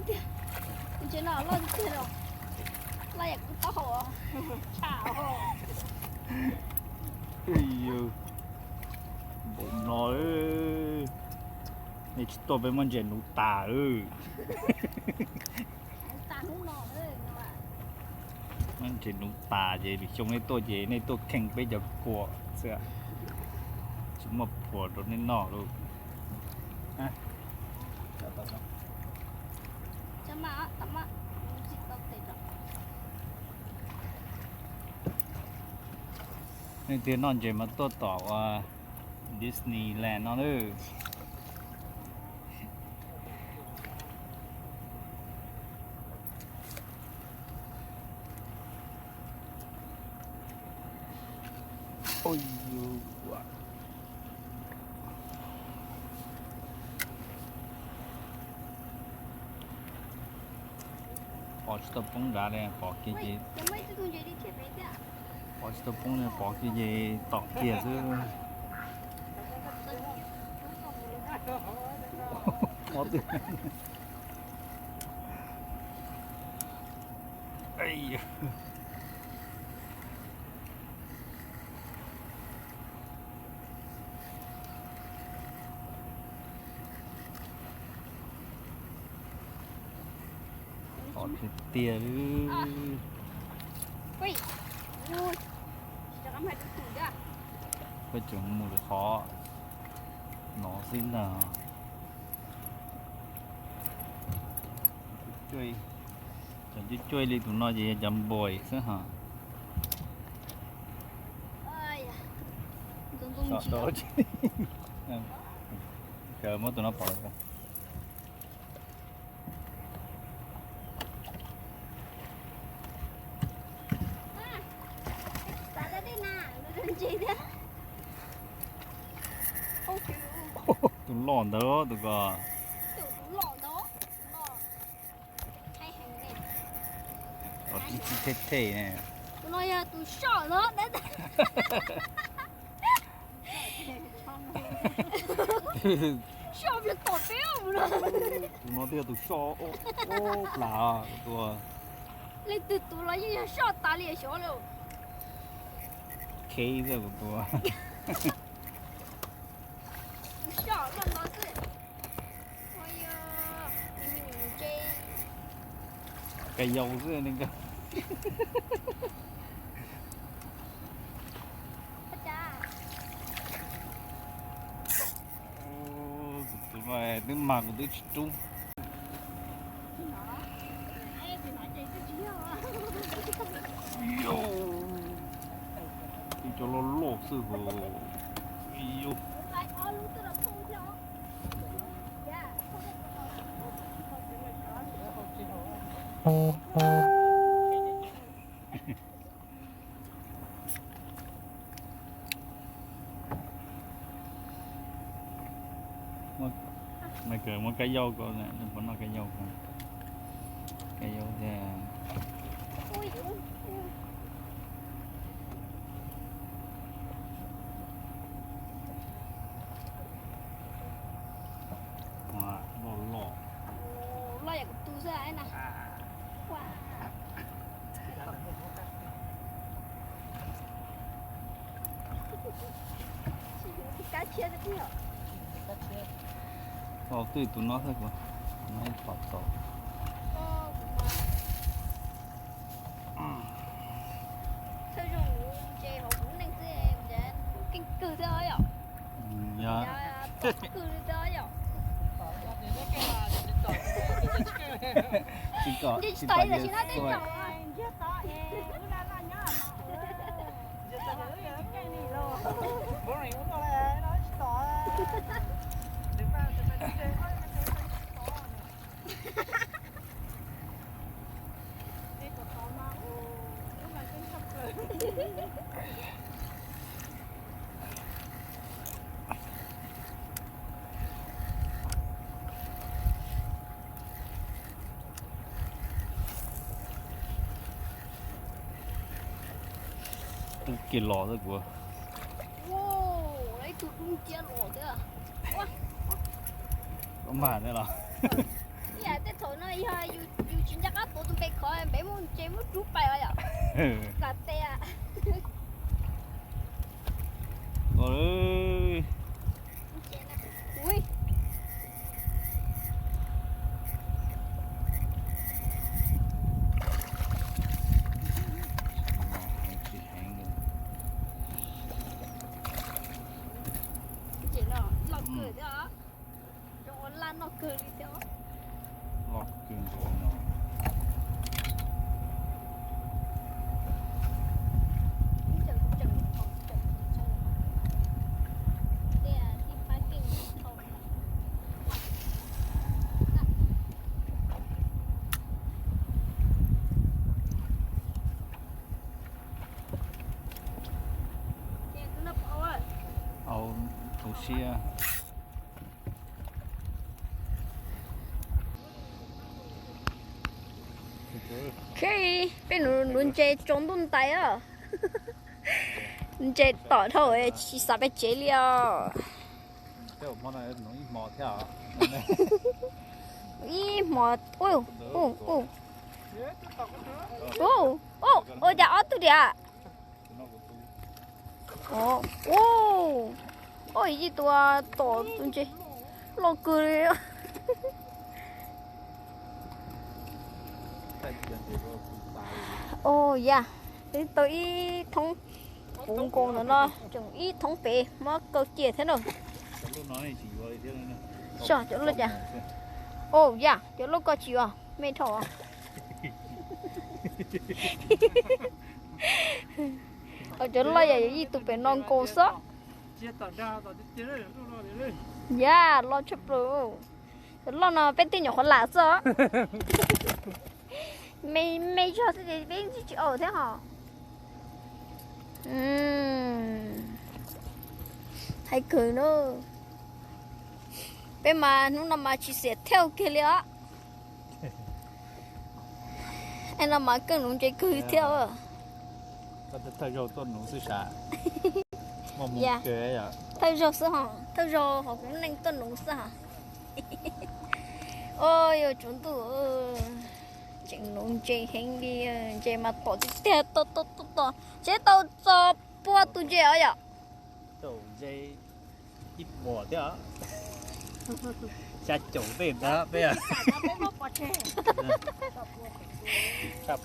Tiag, ntshe no loj tiag tiag los, loj yam kuv taub hau tshaj os. Npaum no, nej tsis tuaj peb muab ntses nuv tas. Muab ntses nuv tas ces lwm xyoo nej tuaj ces nej tuaj kheej peb cov kua xwb, tsis muaj phua rau nej noj lauj. Nej tiag noj ntses mas tuaj tom ua Disneyland no lawm. Pov tsis tau poob nrad li, pov kiag ces, pov tsis tau poob li, pov kiag ces tom kiag xwb. Qhov tiag tiag li. Peb tseem mus lawm qhov no xwb ntag. Cov cuaj cuaj li tus no ces yog cov npua xwb hos. Muab tus no pov. Tus loj ntawd tus ko. Tus loj ntawd. Tus loj ntawd. Tus loj ntawd. Tus no yog tus soj no. Soj pia tom peb no. Tus no twb yog tus soj ob plas tus. Leej twg tus los yeej yog soj tas li xyov lawm. Khev xwb kuv tus. Tus soj loj no xwb. Ka yau xwb ne. Kuv tus no twb mag kuv twb tsis rub. Cov loj loj xwb hos. Muab kab yau ko, nws puas noj kab yau ko. Kab yau thiab. Loj loj. Loj yam kuv tus xwb na. Twb tus no xwb, kuv no ib pom tau. Thawj zaug kuv ntse hauv kuv neej xwb, kuv keej kawg thiab yom. Tom kawg li thiab yom. Ntshe tsis tom tam sim no tej zaum. Tub kiag los xwb kuv. Ib tug dub nciab los thiab. Koj mag thiab los? Ib yam tej thaum no Yog yus tsis nco qab tuav tus npe khov npe muaj ntses muab rub pais os yom. Plam tes. Loj kawg thiab. Loj kawg nkaus no. Au, tu siab. Ok, peb nuv ntses tsaus ntuj ntais os. Ntses tom dhau tsis xav peb tsev li os. Ib hmo, ua cas ob tug diam? Ua, ib tus tom tus ntses loj kawg li. Ua, yam, tau ib thoob puv nkaus ntawm no, tseem ib thoob pem muab kaw cia thiab na. Cov loj cas? Ua, yam, cov loj ko tsis yuav me dhau. Cov loj yam yuav ib tug pem no nkaus xwb. Yam, loj tshaj plaws. Cov loj no peb tej nyuam qhuav lam xwb. Me, me zog xwb ces peb tsis tsis aus thiab hos. Hais kawg na. Peb mas hnub no mas tsis xiam thauj kiag li os. Es no mas keej nuv ntses kawg thiab. Thawj zaug tuaj nuv xwb sav. Thawj zaug xwb hos, thawj zaug hos kuv neej tuaj nuv xwb hos. Ua, yuav tsaus ntuj, tseem nuv ntses heev li, ntses mas tom tiag tiag, tom tom tom tom, seb tau txog pua tus ntses os yom. Xya caum tej ntawd peb.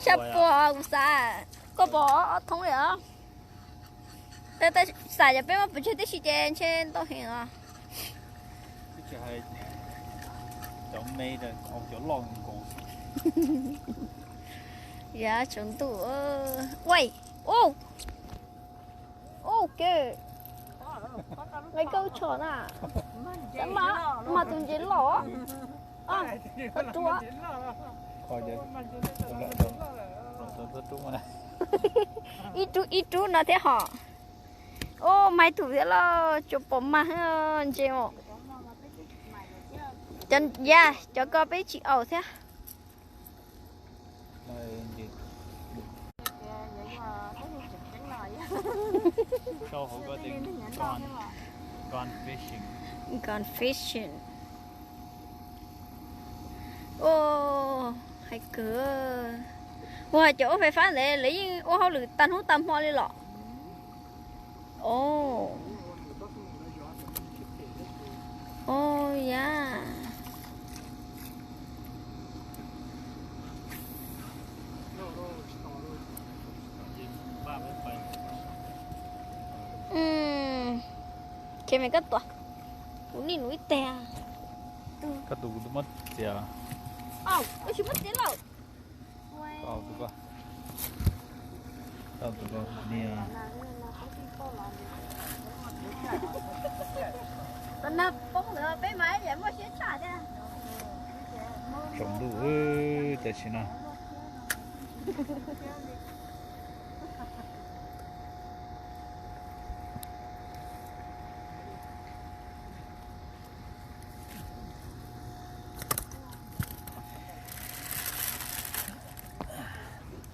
Tshaj pua kuv xav, koj pom ob thoob li os. Xav yog peb muab pov tseg tib si ces ntshe ntau heev os. Cov me, cov loj nkaus. Yav tsaus ntuj, ua, ua, ua ke, nqe koj tshom na, mas tus ntses loj. Ib rub ib rub no thiab hos. Ua, mas ib tug thiab los tsuas pom mas ntses os. Yam, cov ko peb tsis aus thiab. Gone fishing. Ua, hais kawg. Ua, cov ua fais fab ntawd lawv yeej ua hauj lwm tag hnub tag hmo li los? Ua, ua, yam. Khev me koj tuav, kuv nim nuv ib teg. Koj tus kuv twb muab txiav. Tsis muab txiav lawm. Tau tus ko niag. Tus nag poob ntawd peb mas yam muaj siab tshaj thiab. Tsaus ntuj tam sim no.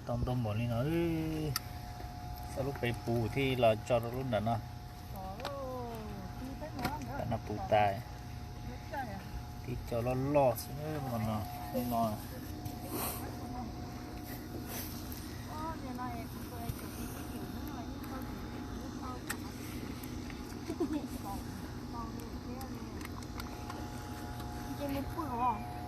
Tau ntau npaum li no, txoj lub pem puv thiaj los tso rau lub nram no. Nram no puv tas, tib co loj loj xwb mas no. No. Ces nws pw os.